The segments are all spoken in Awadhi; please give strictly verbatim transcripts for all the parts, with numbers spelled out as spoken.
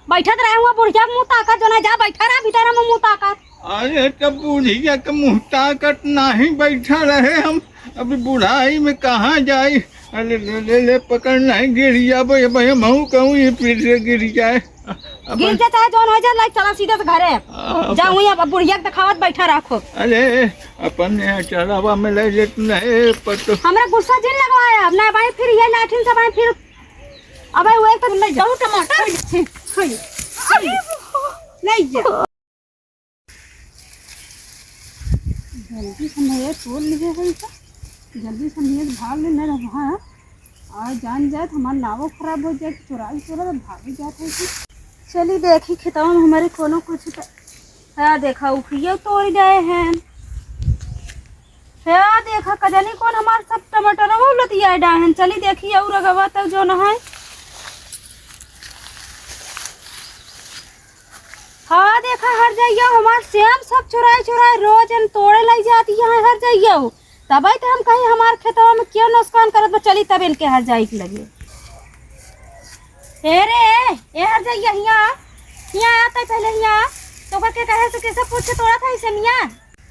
बैठत रहे हुआ बुढ़िया के मुँह ताकत, जो ना जा बैठा रहा भीतर में मुँह ताकत। अरे, तब बुढ़िया के मुँह ताकत नाही बैठा रहे हम। अभी बुढ़ाई में कहाँ जाई? अरे, ले, ले, ले, पकड़, नहीं गिर जाबो। ये भाई, हमहू कहूँ, ये फिर से गिर जाए। अब गिर जा चाहे जौन हो जाए, लाइक चला सीधे से घरे। आ, जा, वहीं अब बुढ़िया के देखावत बैठा रखो। अरे, अपन ये चढ़ावा में ले लेत नहीं, पर तो हमरा गुस्सा जिन लगवाया। अब ना भाई, फिर ये लाठिन से भाई, फिर अब वो एक तो ले जा। बहुत टमाटर भी छी, खई। ले जा। जल्दी से नहीं तोड़ लिए है इसे, जल्दी से नहीं भाग ले, नहीं रहा। आ जान जाए तो हमार नावो खराब हो जाए, चुराई चुरा तो भाग जात है कि। चली देखी खेतवा में हमारे कोनो कुछ तो, हाँ देखा उखियो तोड़ गए हैं। हाँ देखा कजनी कौन हमार सब टमाटरवा उलतिया डाहन। चली देखी और अगवा तक जो न है। हाँ देखा हर जाइयो हमार सेम सब चुराई चुराई रोज इन तोड़े लग जाती है हर जाइयो। तबे तो हम कहीं हमार खेतवा में क्यों नुकसान करत बा, चली तब इनके हर जाई के लगे। ए रे, ए हर जाइया हिया, हिया आ तै पहले हिया आ। तो ओकर के कहे से कैसे पूछ के तोड़ा था इसे मिया?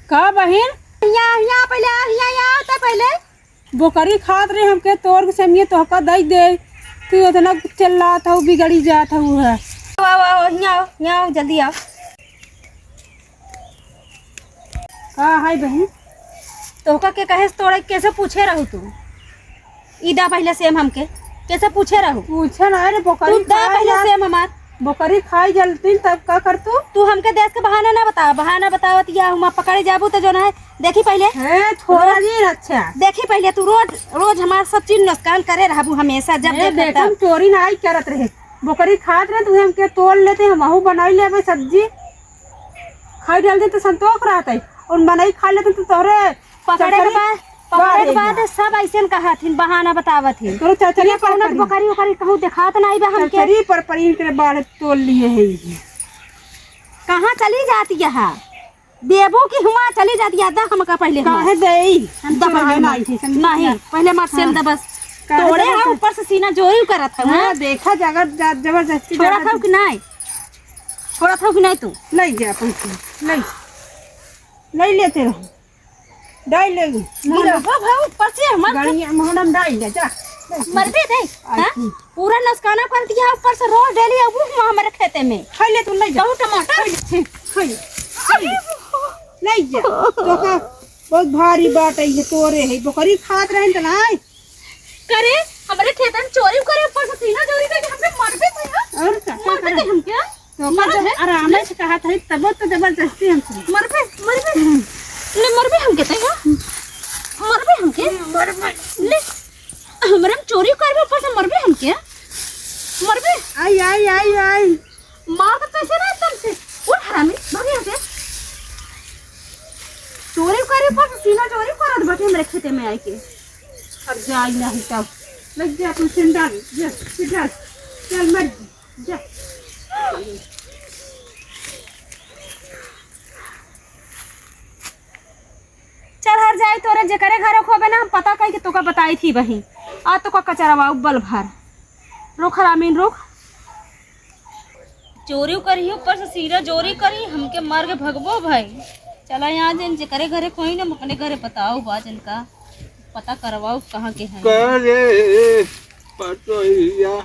का बहिन? हिया, हिया पहले आ, हिया, हिया आ तै पहले। बोकरी खात रहे हमके तोड़ के सेमिया तोहका दई दे। तू इतना चिल्लात हऊ, बिगड़ी जात हऊ है। आओ, आओ, आओ, हिया आओ, हिया आओ, जल्दी आओ। का है बहिन? तोहका के कहे से तोड़े, कैसे पूछे रहू तू? ई दा पहले सेम हमके, कैसे पूछे रहू? पूछे ना रे, बोकरी तू दा खाए पहले जात, सेम हमार। बोकरी खाई जलतीन तब का कर तू? तू हमके देश के बहाना ना बता, बहाना बतावत या हुआ पकड़े जाबू तो जो ना है, देखी पहले। हे, थोड़ा रोज दिन अच्छा। देखी पहले तू रोज, रोज हमार सब चीज नुकसान करे रहबू हमेशा, जब हे, देखा देख, हम तब। चोरी ना आई करत रहे, बोकरी खात रहे, तू हमके तोड़ लेते, हम वहू बनाई लेबे सब्जी। खाई डाल दे तो संतोष रहत है, और मनई खा लेते तो तोहरे पकड़े के चरचरी बाद, पकड़े के बाढ़ बाद है। सब ऐसे कहत हिन, बहाना बतावत हिन। तोहरे चरचरी ये पर कौनो परी। बकरी उकरी कहूँ देखात नहीं बा हमके। चरचरी पर परी इनके बाढ़ तोड़ लिए है ये। कहाँ चली जाती है? देबू की हुआ चली जाती है, दा हमका पहले हुआ। काहे देई? हम दा तो पहले रहना हुआ। ही थी, समझी नहीं, ना? पहले मत सेम हाँ। दा बस। काहे तोड़े देबू है तो? ऊपर से सीना जोरी करत है, हाँ, हाँ? देखा जगत जा-, जबरदस्ती छोड़ा जगत था कि नहीं? छोड़ा था कि नहीं तू? ले जा अपन से, ले। ले लेते रहो। डाल ले। गिरवा भाई ऊपर से हमर गड़िया मोहनम डाल ले, जा। मरबे दे, आई हाँ? की। पूरा नसकाना कर दिया ऊपर से रोज डेली अब वो हमारे खेते में। खा ले तू, ले जा। कहूँ टमाटर। खा ले, खा ले। खा ले। ले जा। तो का बहुत भारी बात है ये तोरे है। बकरी खात रहे त नाई। करे, हमरे खेतन चोरी करे, ऊपर से सीना चोरी करे, हमरे मरबे तो यार। और का, का मरबे करे? तो का मरबे? जब आराम से कहा था, तब तो जबरदस्ती हमसे। मरबे, मरबे। हम्म। ले, मरबे हमके तो यार। मरबे हमके। मरबे। ले, हमरे में चोरी करबे, ऊपर से मरबे हमके। मरबे। आई, आई, आई, आई। मार तो कैसे ना एकदम से। उठ हरामी, भाग यहाँ से। चोरी करे पर सीना चोरी करत बाटे हमरे खेते में आइके। अब जाई नाही तब। लग जा अपन सेंडल, जा, सेंडल। चल मर जा। चल हर जाई तोरे जेकरे घरे खोबे ना, हम पता कई के तोका बताई थी बहिन। आ तोका कचरवा उब्बल भर। रुक हरामीन रुक। चोरी करी, ऊपर से सीना चोरी करी, हमके मार के भगबो भाई। चला यहाँ जन जेकरे घरे कोई ना, अपने घरे बताओ बा जन का, पता करवाओ कहाँ के हैं। करे पतोहिया,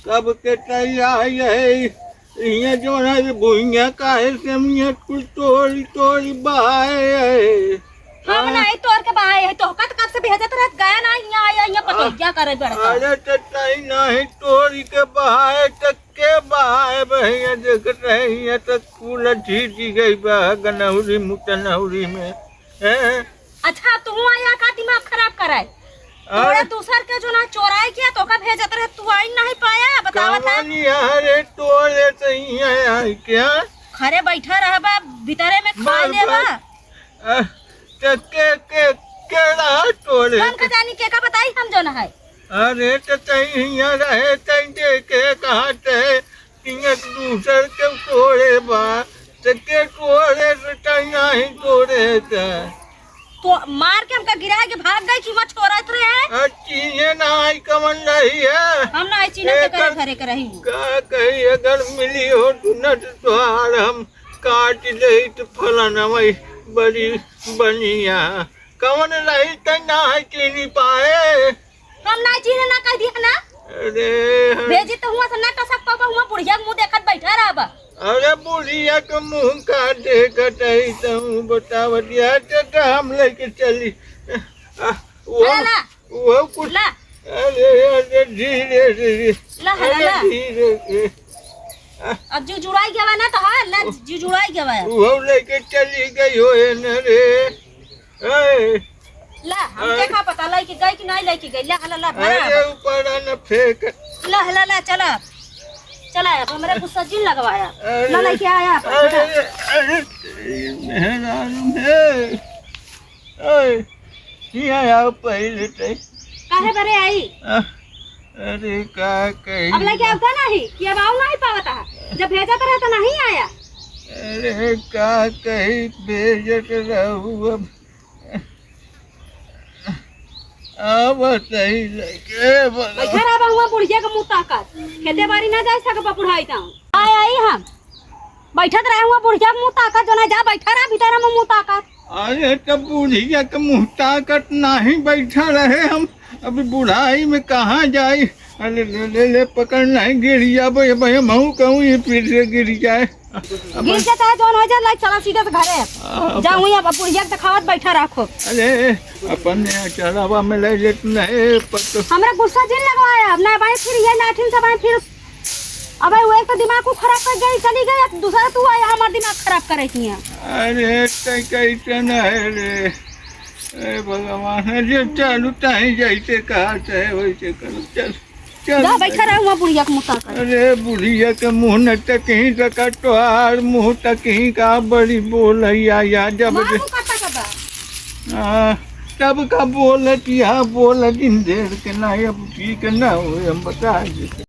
कब के तैयार है, इहाँ जो है भुइया काहे से मिया कुल तोरी तोरी बहाए है। हम हाँ? नहीं तोर के बहाए है, तोहका तो कब से भेजत रहत गया ना, यहाँ आया, यहाँ पतोहिया करे बड़का। अरे तो तई नहीं तोरी के बहाए तो के बहाए भैया, देखत रहे हियाँ तक कुल छीटी गई बा गनौरी मुतनौरी में। हैं? अच्छा, तू आया का दिमाग खराब कराए? आ? तोरा दूसर के जो ना चोराए किया, तोका भेजत रहे, तू आई नहीं पाया, बतावत है? कवन यार, ये तोरे सही है यार, क्या? घरे बैठा रहबा, भीतरे में खा मर लेबा। भाई। आ, के, के, के, के रहा तोरे? हम का जानी के का बताई, हम जो ना है। अरे, तो तई हियाँ रहे, तई देखे कहाँ ते, हियाँ दूसर के तोरे बा, तो के तोरे, तो तई नाही तोरे, तो। तो मार के हमका गिरा के भाग गई कि वहाँ छोड़त रहे। आ, चीन्हे ना आई कवन रही है। हम ना आई चीन्हे तो करे एकर घरे के रही। का कही, अगर मिली हो तू न तो तोहार हम काट लेइत फलाना वही बड़ी बनिया। कवन रही त ना है चीन्ही पाए। हम ना चीन्हे ना कह दिया ना। अरे, हम भेजी तो हुआ से ना टसक पाबा, हुआ बुढ़िया के मुँह देखत बैठा रहबा। अरे बुढ़िया के मुँह का देखत है तू बतावत, या तो, तो हम लेके चली। आ, वो, ला, ला। वो कुछ ला। अरे, अरे, धीरे, धीरे। ला, ला, अरे, ला। धीरे से। अब जू जुड़ाई गवा ना तो, हाँ, ला, जू जुड़ाई गवा। वो लेके चली गई हो, है ना रे? ए। ला, हम अरे। देखा पता लइके गई कि नहीं लइके गई। ला, ला, ला, भरा अरे, अब। ऊपर आ न फेंक। ला, ला, ला, चला। चला, अब हमरे गुस्सा जिन लगवाया। अरे। ला, लइके आया अपन, अरे, भरा। अरे, मेहरारू है। ए, हियाँ आओ पहिले ते। काहे बरे आई? आ, अरे, का कही? अब लइके आवता नहीं कि अब आओ नहीं पावता है। जब भेजत रहे तो नहीं आया। अरे, का कही, भेजत रहू अब। आवत ही लइके, ए भगवान। बैठा रहा हुआ बुढ़िया के मुँह ताकत। खेते बाड़ी ना जाए सकबा बुढ़ाई ताऊ। आए आई हम। बैठत रहे हुआ बुढ़िया के मुँह ताकत, जो ना जा बैठा रहा भीतर में मुँह ताकत। अरे, तब बुढ़िया के मुँह ताकत नाही बैठा रहे हम। अभी बुढ़ाई में कहाँ जाई? अरे, ले, ले, ले, पकड़ नहीं गिर जाबो, ये भाई, हम कहूँ ये फिर से गिर जाए। गिर के चाहे जौन हो जाए, लाइक चला सीधे से घरे। आ, जा, वहीं अब बुढ़िया के देखावत बैठा रखो। अरे, अपन ने चढ़ावा में ले लेत नहीं, पर तो हमरा गुस्सा जिन लगवाया, अब ना भाई फिर ये लाठिन से भाई फिर, अबे वो एक तो दिमाग को खराब कर गई, चली गई, अब दूसरा तू आया हमार दिमाग खराब करे की है। अरे, तै कैसन है रे? ए भगवान, अरे चलू, ताही जैसे कहा चाहे वैसे करो, चल। चल। जा बैठा रहे हुआ बुढ़िया के मुँह ताकत। अरे बुढ़िया के मुँह न तकही तका तोहार मुँह तकही का बड़ी बोल है या, या जब मार दे-, मुँह काटा का बा। हाँ, तब का बोलत या बोल दिन देर के ना, अब ठीक ना हो, हम बता दे।